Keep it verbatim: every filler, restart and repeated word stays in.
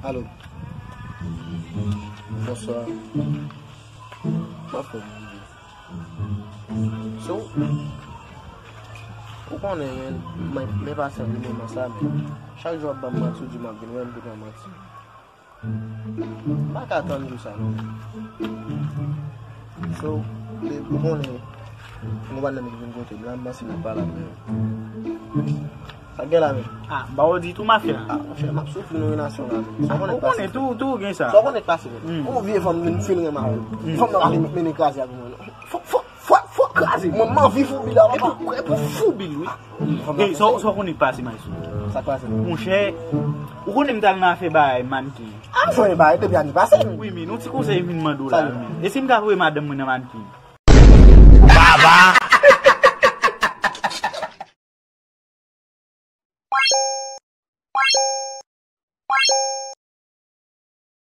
Alo. Bonswa. Mwen anfòm. So, ou konnen, men, men, men pasyans li menm sa, men chak jou w ap ban m manti, ou di m ap vin wè m, poutan manti. M pa ka tann jou sa, non. So, babe, ou konnen, nou pa nan vin kote m la, m panse n ap pale apre. Sa gen la, men? Ah, ba ou di tou, mafya. Ah, monchè, m ap soufri nan relasyon la, men. Sa ou konnen k pase, tou, tou gen sa. Sa ou konnen k pase, men. Hmm. Yon vye fanm vin fin renmen avè m. Hmm. Fanm nan pa vin mennen kraze ak mwen, non. Fò, fò, fò, fò kraze. Mwen, m anvi foubi la, papa. Epi, epi foubi l, wi. Hey, sa, sa w konnen k pase, Maestro? Sa k pase? Monchè, ou konnen m t al nan afè bay mannequin. Ah, sa yon bagay depi ane pase, men. Wi, men yon ti konsèy m vin mande w la, men. E si m ka voye madanm mwen nan mannequin? Baba!